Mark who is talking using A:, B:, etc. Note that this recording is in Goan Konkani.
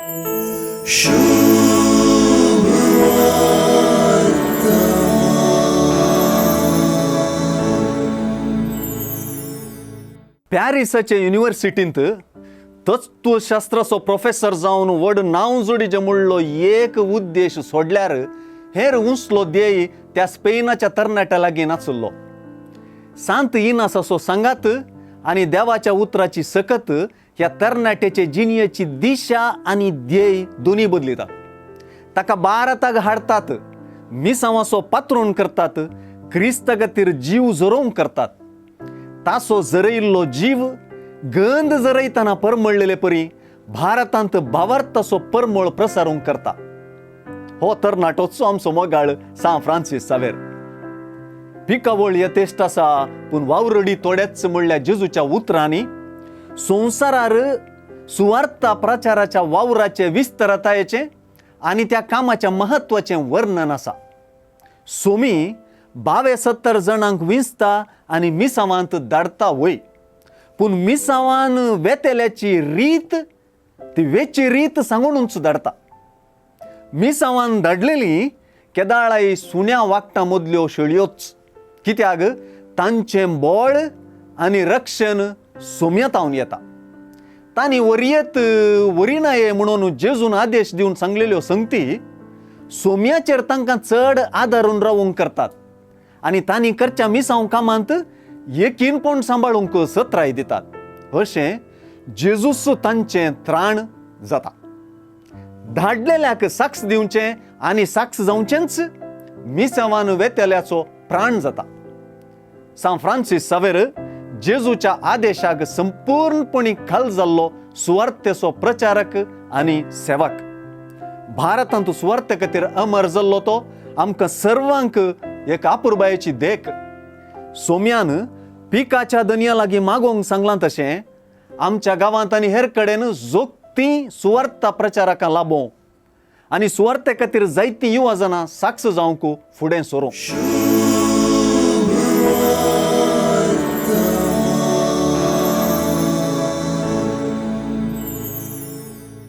A: पॅरिसाचे युनिव्हर्सिटींत तत्वशास्त्राचो प्रोफेसर जावन व्हड नांव जोडीचें म्हणलो एक उद्देश सोडल्यार हेर उंचलो ध्येय त्या स्पेनाच्या तरणाट्या लागीं नाशिल्लो. सांत इनासाचो सांगात आनी देवाच्या उतराची सकत ह्या तरणाट्याचे जिणयेची दिशा आनी ध्येय दोनूय बदलितात. ताका भारताक हाडटात, मिसांवाचो पात्रोन करतात, क्रिस्ता खातीर जीव झरोवंक करतात. ताचो झरयिल्लो जीव गंध झरयतना परमळ्ळेले परी भारतांत भावार्थाचो परमळ प्रसारूंक करता. हो तरणाटोचो आमचो मोगाळ सांत फ्रांसीस सावेर. पिकावळ यथेश्ट आसा पूण वावरडी थोडेच म्हणल्या जेजूच्या उतरांनी संवसारार सुवार्था प्रचाराच्या वावराचे विस्तरतायेचें आनी त्या कामाच्या म्हत्वाचें वर्णन आसा. सोमी 72 जाणांक विंचता आनी मिसावांत धाडटा वय, पूण मिसावान वेतेल्याची रीत ती वेची रीत सांगूनच धाडटा. मिसावान धाडलेली केदाळाय सुण्या वागटां मदल्यो शेळयोच, कित्याक तांचें बळ आनी रक्षण सोम्यातावन येता. तांणी वरयेत वरिनाये म्हणून जेजून आदेश दिवन सांगलेल्यो संगती सोम्याचेर तांकां चड आदारून रावूंक करतात आनी तांणी करच्या मिसांव कामांत यकीनपण सांबाळूंक सत्राय दितात. अशें जेजूस तांचें त्राण जाता. धाडलेल्याक साक्ष दिवचें आनी साक्ष जावचेंच मिसांवान वेतेल्याचो प्राण जाता. सांत फ्रांसीस सावेर जेजूच्या आदेशाक संपूर्णपणी खाल जाल्लो सुवार्थेचो प्रचारक आनी सेवक. भारतांत सुवार्थे खातीर अमर जाल्लो तो आमकां सर्वांक एक आपुरबायेची देख. सोम्यान पिकाच्या दनया लागीं मागोवंक सांगलां तशें आमच्या गांवांत आनी हेर कडेन जोगती सुवार्था प्रचारकां लाबोवं आनी सुवार्थे खातीर जायतीं युवा जाणां साक्ष जावंक फुडें सरूं.